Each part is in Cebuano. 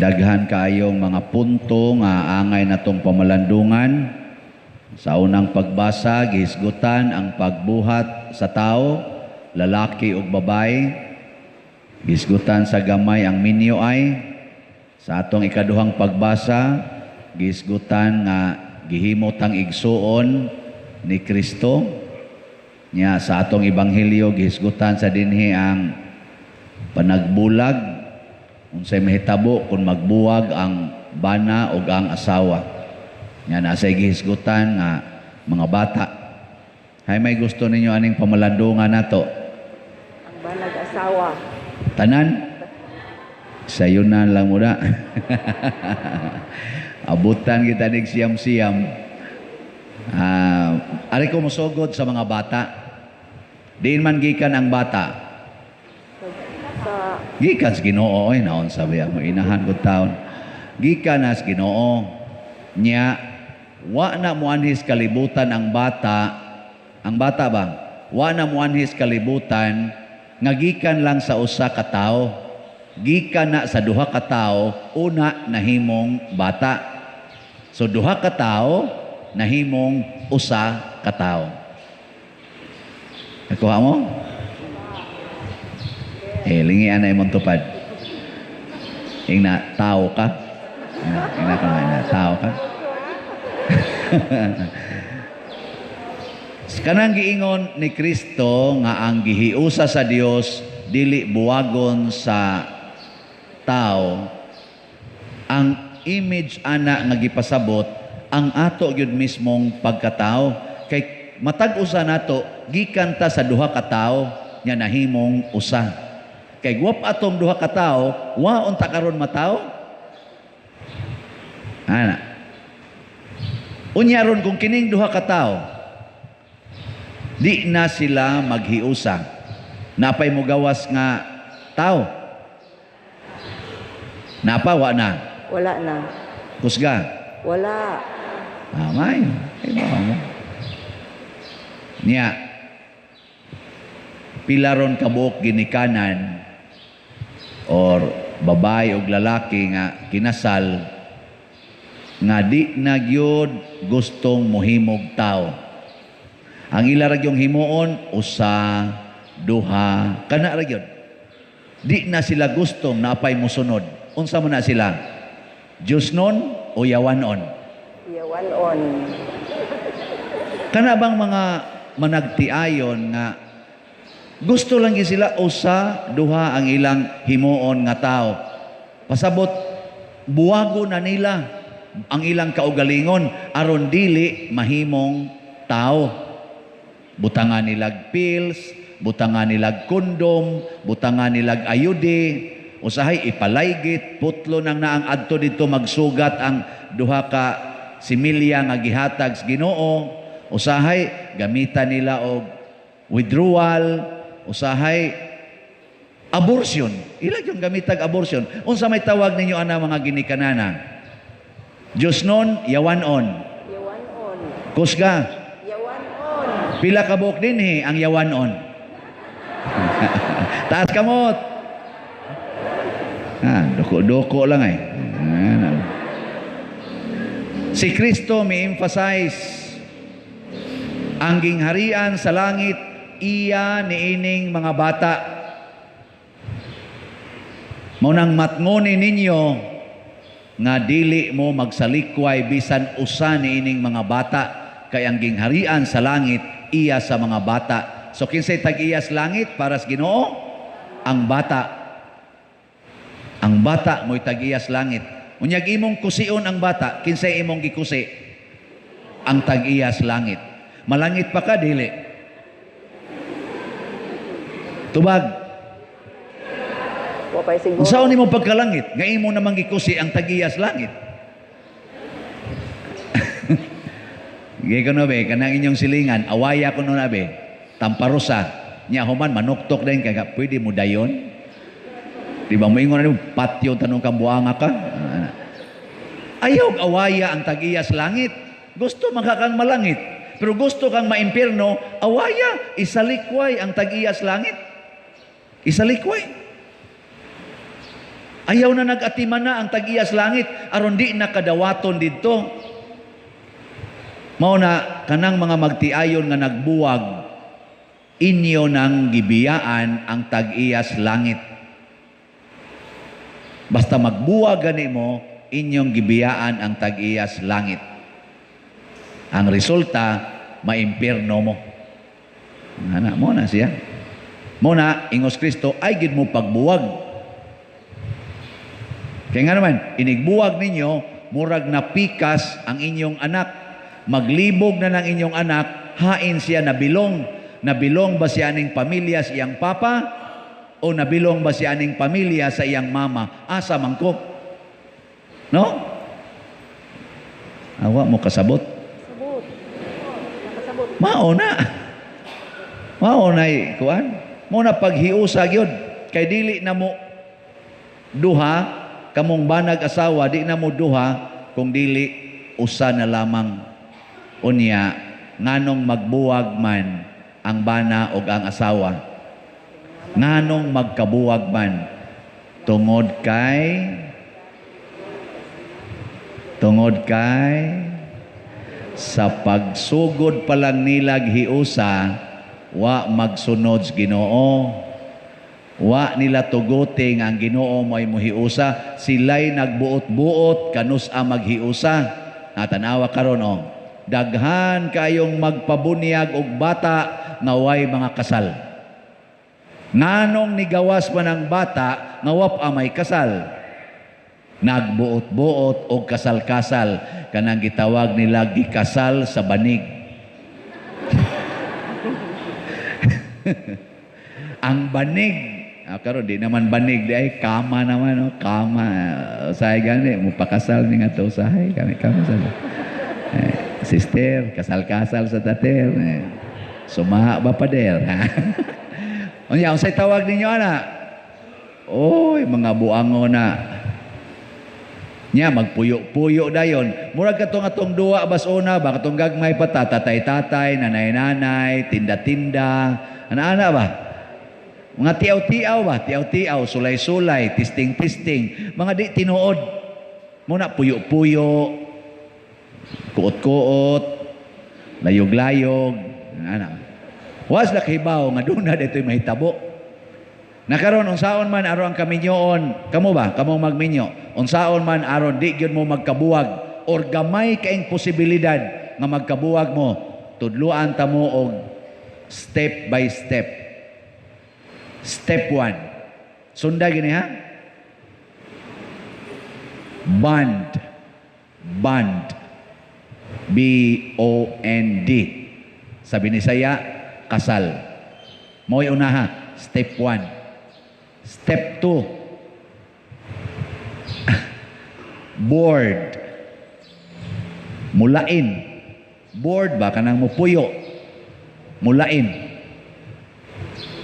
Daghan kaayong mga punto nga angay natong pamalandungan. Sa unang pagbasa, gihisgutan ang pagbuhat sa tao, lalaki ug babae. Gihisgutan sa gamay ang minyo ay. Sa atong ikaduhang pagbasa, gihisgutan nga gihimo tang igsuon ni Kristo. Nya sa atong ebanghelyo, gihisgutan sa dinhi ang panagbulag, unsay mahitabo kung magbuwag ang bana o ang asawa. Nya nasa gihisgutan nga mga bata. Hay, may gusto ninyo aning pamalandungan nato? Ang banag asawa. Tanan? Sayunan lang muna. Abutan kita nig siyam-siyam. Ari ko mosugod sa mga bata. Diin man gikan ang bata? Sa Gikan sa Ginoo oy, naon sabi mo inahan ko taon. Gikan na sa Ginoo. Nya wa na moanhis kalibutan ang bata. Ang bata ba? Wa na moanhis kalibutan nga gikan lang sa usa ka tawo. Gikan na sa duha ka tawo, una nahimong bata. So duha ka tawo nahimong usa ka tawo. Nakuha mo? Eh, lingian na imong tupad. Ingna, tao ka. Ingna ka nga, ingna, tao ka. Kanang giingon ni Kristo nga ang gihiusa sa Dios dili buwagon sa tao, ang image ana nga gipasabot ang ato gyud mismong pagkatao, kay matag usa nato gikan ta sa duha ka tawo nya nahimong usa. Kay guwap atong duha ka tawo, wa unta karon matawo. Ana. Unya ron kung kining duha ka tawo di na sila maghiusa, napay mogawas nga tao? Napa, wa na? Wala na. Kusga? Wala. Ah, may. Ay, baka mo. Niya, pila ron kabuok ginikanan or babae og lalaki nga kinasal nga di na gyud gustong mohimog tao. Ang ila ra gyung himuon usa, duha, kana ra gyud. Di na sila gustong napay mosunod. Unsa man na sila? Diyos nun o yawanon? Yawanon. Kana bang mga managtiayon nga gusto lang gyud sila usa, duha ang ilang himuon nga tao. Pasabot buwago na nila ang ilang kaugalingon aron dili mahimong tao. Butangan nilag pills, butangan nilag kondom, butangan nilag ayude, usahay ipalaygit, putlo nang naang adto dito magsugat ang duha ka similya nga gihatag sa Ginoo, usahay gamitan nila og withdrawal, usahay abortion. Ila yung gamitag abortion. Unsa may tawag ninyo ana mga ginikanana? Diyos nun, yawanon. Yawanon. Kusga. Yawanon. Pila ka buok dinhi ang yawanon? Taas kamot. Ah, duko-duko lang ay. Ah, si Kristo may emphasize ang gingharian sa langit iya niining mga bata. Mao nang matngoni ninyo nga dili mo magsalikway bisan usa niining mga bata, kay ang gingharian sa langit iya sa mga bata. So kinsay tag-iya sa langit para sa Ginoo? Ang bata. Ang bata mo'y tag-iya sa langit. Unyag imong kusion ang bata, kinsay imong gikusi? Ang tag-iya sa langit. Malangit pa ka dili? Tubag. Wa pa'y siguro. Unsaon nimo pagkalangit nga imo namang gikusi ang tag-iya sa langit? Gay kuno be, kanang inyong silingan, awaya kuno na be. Tamparosa. Nya human manuktok din kay pwede mo dayon. Di ba moingon na nimo patyon tanong kang buanga ka? Ayaw awaya ang tag-iya sa langit. Gusto man ka kang malangit. Pero gusto kang maimpierno, awaya, isalikway ang tag-iya sa langit. Isalikway. Ayaw na nag-atiman na ang tag-iyas langit aron di na kadawaton didto. Mao na kanang mga magtiayon nga nagbuwag, inyo nang gibiyaan ang tag-iyas langit. Basta magbuwag gani mo, inyong gibiyaan ang tag-iyas langit. Ang resulta, maimpirno mo. Ana mo na siya. Mo na ingos Kristo ay gid mo pagbuwag. Kaya nga naman, inigbuwag ninyo, murag napikas ang inyong anak. Maglibog na ng inyong anak, hain siya nabilong. Nabilong ba siya ning pamilya sa iyang papa? O nabilong ba siya ning pamilya sa iyang mama? Asa man ko? No? Awa mo kasabot. Sabot. Nakasabot. Mao na. Mao na kuan. Mo na paghiusa gyud kay dili na mo duha kamong banag asawa, di na mo duha kung dili usa na lamang. Unya, nganong magbuwag man ang bana og ang asawa? Nganong magkabuwag man? Tungod kay sa pagsugod pa lang nilag hiusa, wa magsunod sa Ginoo. Wa nila tuguting ang Ginoo mo'y muhiusa. Sila'y nagbuot-buot kanus a maghiusa. Natanawa karon oh. Daghan kayong magpabunyag og bata nga way mga kasal. Nganong nigawas man ang bata nga wa pa may kasal? Nagbuot-buot og kasal-kasal, kanang gitawag nila gikasal sa banig. Ang banig, karon di naman banig di ay kama naman, no? Kama. Usahay gani mupakasal ni nga to usahay kami kami sa sister, kasal-kasal sa tater. Sumaha ba pader? Unya, unsay tawag ninyo ana? Oy, mga buango na. Nya magpuyo-puyo dayon. Murag katong atong duwa bas una ba katong gagmay pa tatay-tatay, nanay-nanay, tinda-tinda. Ana-ana ba? Mga tiaw-tiaw ba? Tiaw-tiaw, sulay-sulay, tisting-tisting. Mga di tinuod. Muna puyo-puyo, kuot-kuot, layog-layog, ana. Was la kahibaw nga doon na dito'y mahitabo. Nakaron unsaon man aron ang kaminyoon, kamo ba? Kamo magminyo. Unsaon man aron di gyud mo magkabuwag or gamay kaing posibilidad nga magkabuwag mo, tudluan ta mo og step by step. Step 1. Sunda gini ha? Bond. Bond. B-O-N-D. Sa Binisaya, kasal. Mo'y unaha. Step 1. Step 2. Board. Mulain. Board ba? Kanang mupuyo. Mulain.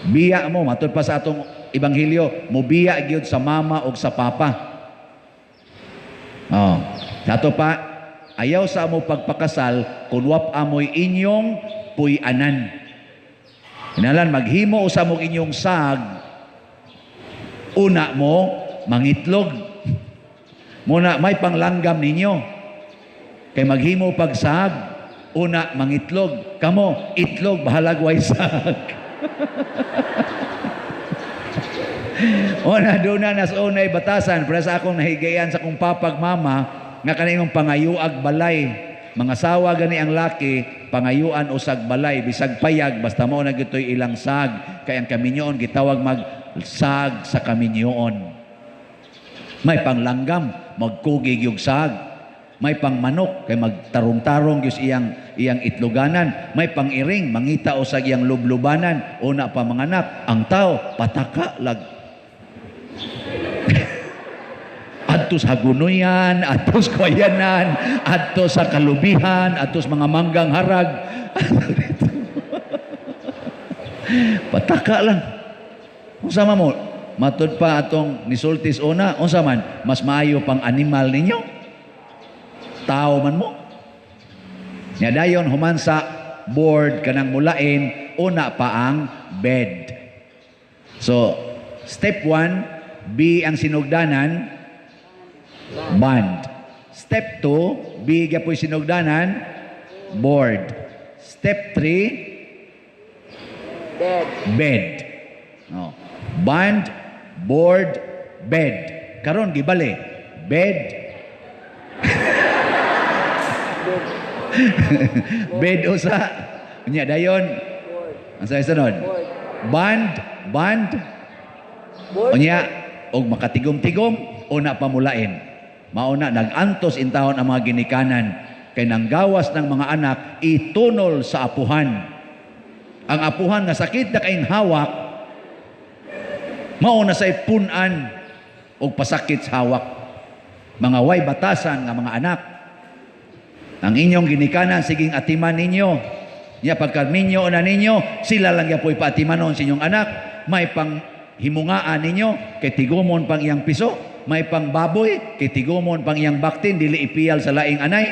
Biya mo, matud pa sa atong ebanghelyo, mubiya gyud sa mama og sa papa. Oh, ato pa, ayaw sa amo pagpakasal kung wap amoy inyong puy-anan. Inalan maghimo usa mong inyong sag, una mo mangitlog. Muna may panglanggam ninyo. Kay maghimo pagsag, una mangitlog. Kamo itlog bahalag way sag. Una doon na nas unay batasan para sa akong nahigayan sa akong papag mama nga kaningong pangayuag balay. Mga sawa gani ang laki, pangayuan usag balay bisag payag basta mao na gitoy ilang sag kay ang kaminyoon gitawag mag sag sa kaminyoon. May panglanggam, magkugig yung sag. May pangmanok kay magtarong-tarong gyud iyang iyang itloganan. May pangiring, mangita usag iyang lublubanan. Una pa mga anak, ang tao pataka lag. Adto sa Hagunoyan, adto sa Kawayanan, adto sa Kalubihan, adto sa mga manggang harag. Pataka lang. Unsa man mo? Matud pa atong nisultis una, unsa man? Mas maayo pang animal ninyo? Tao man mo. Nya dayon human sa board kanang mulain, una pa ang bed. So, step 1, B ang sinugdanan, band. Step 2, B gyapoy sinugdanan, board. Step 3, Bed. Bed. Oh. Band, board, bed. Karon gibali. Bed. Bed. Bed usa. Unya dayon. Board. Ang sa sunod? Board. Band, band. Board. Unya og makatigom-tigom una pamulain. Mao na nag-antos intawon ang mga ginikanan kay nanggawas ng mga anak itunol sa apuhan. Ang apuhan nga sakit na kaing hawak, mao na say pun-an og pasakit sa hawak. Mga way batasan nga mga anak. Ang inyong ginikanan siging atiman ninyo. Nya pagka minyo na ninyo, sila lang gyapoy paatimanon sa inyong anak. May pang himungaan ninyo, kay tigumon pang iyang piso. May pang baboy, kay tigumon pang iyang baktin, dili ipiyal sa laing anay.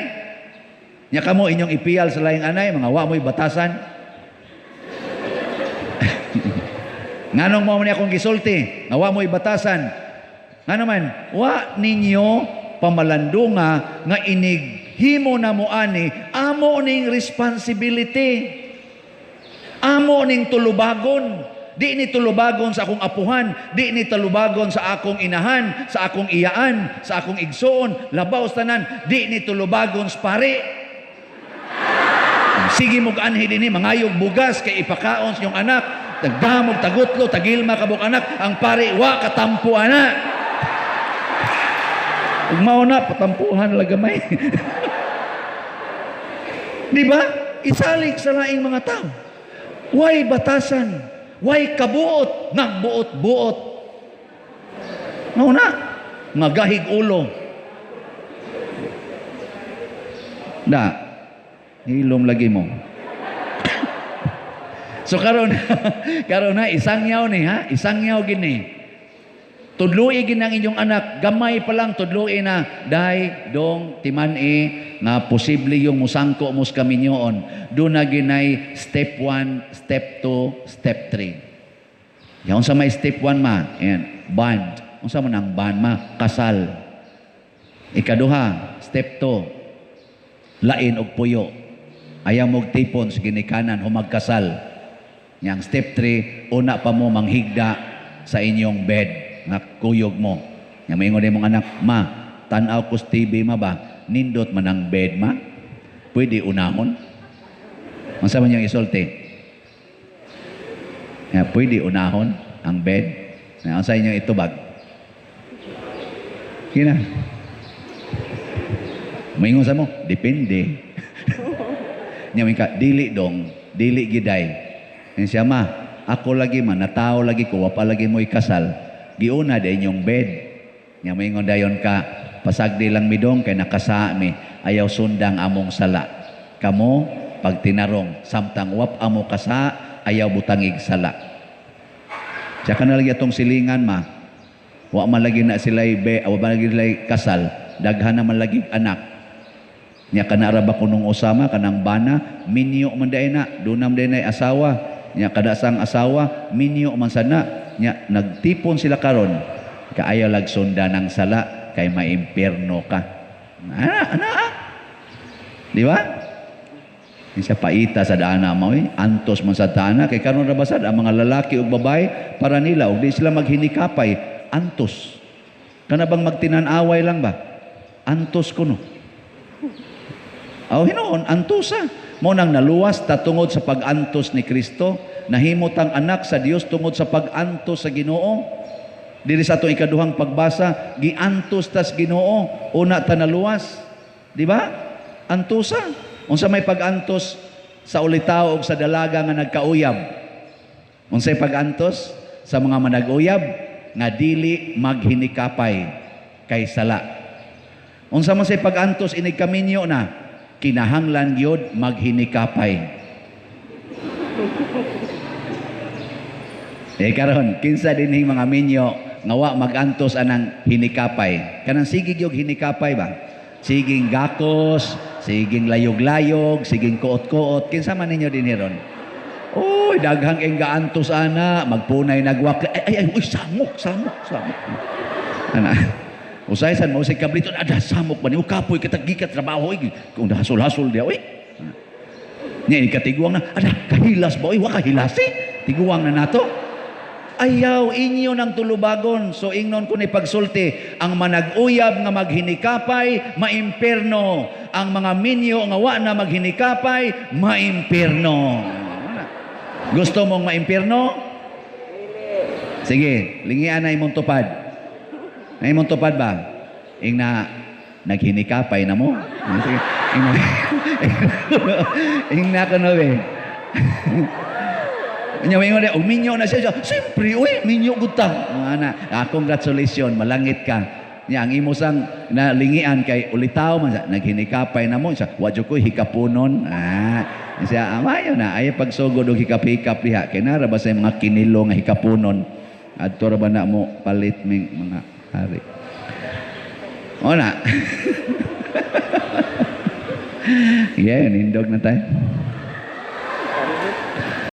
Nya kamo inyong ipiyal sa laing anay, mga wa mo'y batasan. Nganong mo man akong gisulti, nga wa mo'y batasan? Nga naman, wa ninyo pamalandunga nga inig himo na mo ani, amo ning responsibility. Amo ning tulubagon. Di ni tulubagon sa akong apuhan, di ni tulubagon sa akong inahan, sa akong iyaan, sa akong igsoon, labaw sa tanan, di ni tulubagon sa pari. Sige mog anhi dinhi mangayog bugas kay ipakaon sa inyong anak, tagdamog tagutlo, tagilma kabuk anak, ang pari wa katampo ana. Ug mao na patampuhan la gamay. Di ba? Isalig sa laing mga tao. Way batasan, way kabuot, nagbuot-buot. Mao na, nga gahig ulo. Da, hilom lagi mo. So karon karon na isangyaw ni ha, isangyaw gini. Tudloi gid ang inyong anak, gamay pa lang tudloi na day dong timan-i nga posible yung musangko mo sa kaminyoon. Do na ginay step 1, step 2, step 3. Yan unsa may step 1 ma? Yan, bond. Unsa man ang bond ma? Kasal. Ikaduha, step 2, lain og puyo. Ayaw mog tipon sa ginikanan humagkasal. Yang step 3, una pa mo manghigda sa inyong bed nga kuyog mo. Nga maingon mong anak, ma, tan-aw ko sa TV ma ba? Nindot man ang bed ma? Pwede unahon? Unsa man yung isulti? Nga, pwede unahon ang bed? Nga, unsa inyong itubag? Kina. Maingon sa mo, depende. Nya ka, dili dong, dili giday. Nga siya ma, ako lagi ma, natao lagi ko, wa pa lagi mo ikasal. Giuna di inyong bed. Nya maingon dayon ka, pasagdi lang mi dong kay nakasa mi, ayaw sundang among sala. Kamo pag tinarong samtang wap amo kasa, ayaw butangig sala. Tsaka na lagi atong silingan ma. Wa man lagi na sila'y be, wa man lagi sila'y kasal, daghan na man lagi anak. Nya kana ra ba kunong usama kanang bana, minyo man day na, dunam day na asawa. Nya kada sang asawa, minyo man sana. Nya nagtipon sila karon, kaayaw lag sunda ng sala kay maimpierno ka. Ana, ana. Di ba? Isa paita sa dana mo eh. Antos man sa dana kay karon ra basad ang mga lalaki ug babae para nila ug di sila maghinikapay, antos. Kana bang magtinan-away lang ba? Antos kuno. Aw hinuon antosa. Mo nang naluwas ta tungod sa pag-antos ni Kristo, nahimot ang anak sa Dios tungod sa pag-antos sa Ginoo. Diri sa atong ikaduhang pagbasa, giantos tas Ginoo, una ta naluwas. Di ba? Antosa. Unsa may pag-antos sa ulitaw og sa dalaga nga nagkauyab? Unsay pag-antos sa mga manag-uyab nga dili maghinikapay kay sala? Unsa man say pag-antos inig kaminyo na kinahanglan gyud maghinikapay. Eh karon kinsa dinhing mga minyo nga wa mag-antos anang hinikapay? Kanang sige gyud hinikapay ba? Siging gakos, siging layog-layog, siging kuot-kuot. Kinsa man ninyo dinhi ron? Uy, daghang gaantos ana, magpunay nagwak. Ay, ay, ay, uy, samok, samok, samok. Ana. Usay san mo sa kablito, ada samok ba ni kapoy kita gikat trabaho, oy, kung hasol-hasol dia, uy. Nya katiguang na, ada kahilas ba, uy, wa kahilas eh. Tiguang na nato. Ayaw inyo ng tulubagon. So ingnon ko ni pagsulti, ang manag-uyab nga maghinikapay, maimpirno. Ang mga minyo nga wa na maghinikapay, maimpirno. Gusto mong maimpirno? Sige, lingian na imong tupad. Na imong tupad ba? Ing na naghinikapay na mo. Sige, ing na kuno be. Nya mingon og minyo na siya. Siyempre, uy, minyo gud ta. Mga ana, ah, congratulations, malangit ka. Nya ang imo sang nalingian kay ulitaw man sa naghinikapay na mo sa wa jud koy hikapunon. Ah, siya amayo na ay pagsugod og hikap-hikap diha kay nara ba sa mga kinilo nga hikapunon. Adto ra ba na mo palit ming mga hari. O na. Yeah, nindog na tayo.